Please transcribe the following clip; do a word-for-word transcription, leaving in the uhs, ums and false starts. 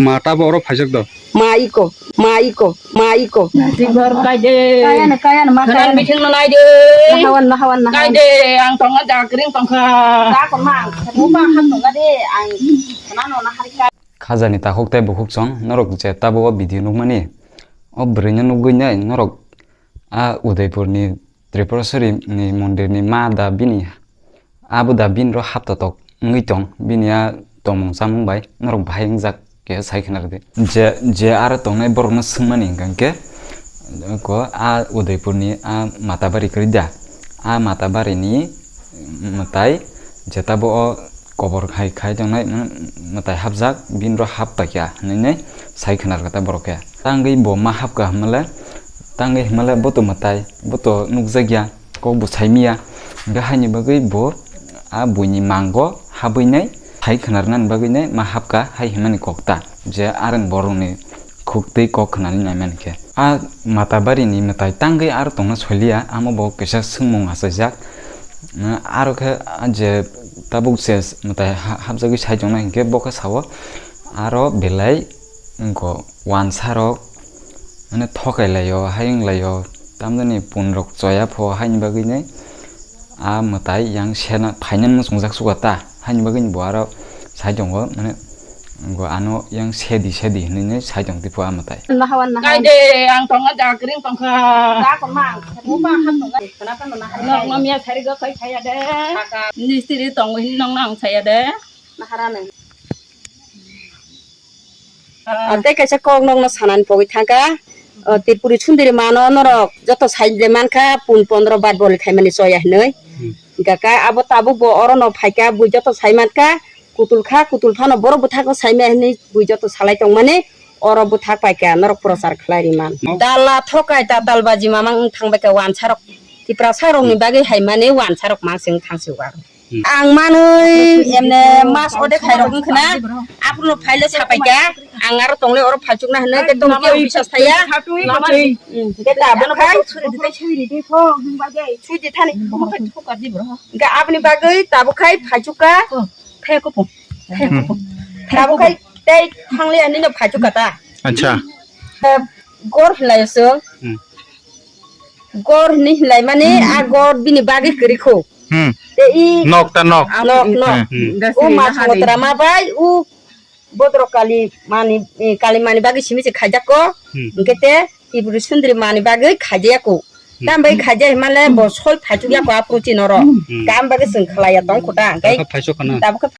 Ma tabo oro phaijak do. Ma iko, ma iko, ma iko. Tigor kaide. Kaya na, kaya na, ma kaya na. Bising no naide. Nahawan, nahawan, nahawan. Kaide, ang tonga jakring tongkha. Dakon ma, ang. Mo ba ham tonga de, ang. Khajani takhuk tei bukhuk chwng norok je tabuk o video nukmani, o bwrwino nukgwi nai norok a Udaipurni Tripuraswari ni mondirni ma da bini abo da bini ro hapta tok wngwi tong, bini a tongmung chamung bai norok bahai wngjak khe sai khna rwdi. Je, je aro tongnai borokno swngmani hwnkha hwnkhe, ko a Udaipurni a Matabari kwrwi da, a Matabarini mwtai je tabuk o kobor hai khai tongnai, mm, mwtai hapjak, bini ro hap paikha hinwi sai khna rwkha ta borok khe. Tangwi bo ma hapkha hwnmale, tangwi hwnmale bo to mwtai, bo to nukjakya, kok bo saimanya. Hwnkhe haini bagwi bo a buini mango habwinai sai khna rwnani bagwinai ma hapkha hai hwnmani kok ta, je arang borokni khuk twi kok khwnani naimani khe. A Matabarini mwtai tangwi aro tongna soliya, amo bo kisa swngmung achaijak. Aro khe je tabuk je mwtai ha-, hapjagwi sai tongnai hinkhe bo khe sao, aro belai wngkha wansarok mane thokai laio, hai wng laio, tamjani punrok choya pho, haini bagwinai a mwtai yang sena phainani muchungjak suka ta, haini bagwini bo aro sai tongo, mane, bo ano yang sedi sedi hinwi sai tong tipo a mwtai. Nahawan, nahawan. Kaide, ang tonga jakring tongkha. Dakon ma, ang. Mo ba ham tonga. Khana khana nahari. Nok nom ya sari go kai khaya de. Mistiri tong hin nong nang saya de. Naharani. Ah. Tei kaisa kok nokno sanani pogwi thangkha. O, Tripuri sundiri mano norok joto sai de mankha, pun pondro bat boli khaimani choya hinwi. Hmm. Hingkha khe abo tabuk bo orono phaikha, bui joto sai mankha, kutul kha, kutul phano borok bwthakno saimaya hinwi bui joto salai tongmani oro bwthak paikha, norok prochar khlai ri man. Dala thokai tatal baji mamang wng thang baikha wansarok, Tiprasa rokni bagwi hai mani wansarok mang se wng thang si aro. Hmm. Ang manwi emne mas ode khairok wngkhna, aphuru phaile sapaikha, ang aro tongle oro phaichukna hinwi, tei tongkhe bisas thaya. Hmm, tei tabuk khai. Suidi thani. Hingkhe aboni bagwi tabuk khai phaichukka. Tabuk khai tei thangli hinwi no phaichukka ta. Acha. Gor hinlaio chwng. Hmm. Gor hinwi hinlai mani, hmm, a gor bini bagwi kwrwi kho. Hmm. Tei i nok ta nok. Nok, nok. Hmm. O ma Sangotra ma bai, u Bodro Kali mani, eh, Kali mani bagwi simi se khaijak ko. Hmm. Hingke te Tripuri sundri mani bagwi khaijaya ko. Hmm. Tam bai khaijai male bo sol phaichuk ya ko a protein oro. Hmm. Tam bagwi chwng khlaiya tong kho ta. Hingke tabuk khe phaichuk khana. Tabuk khe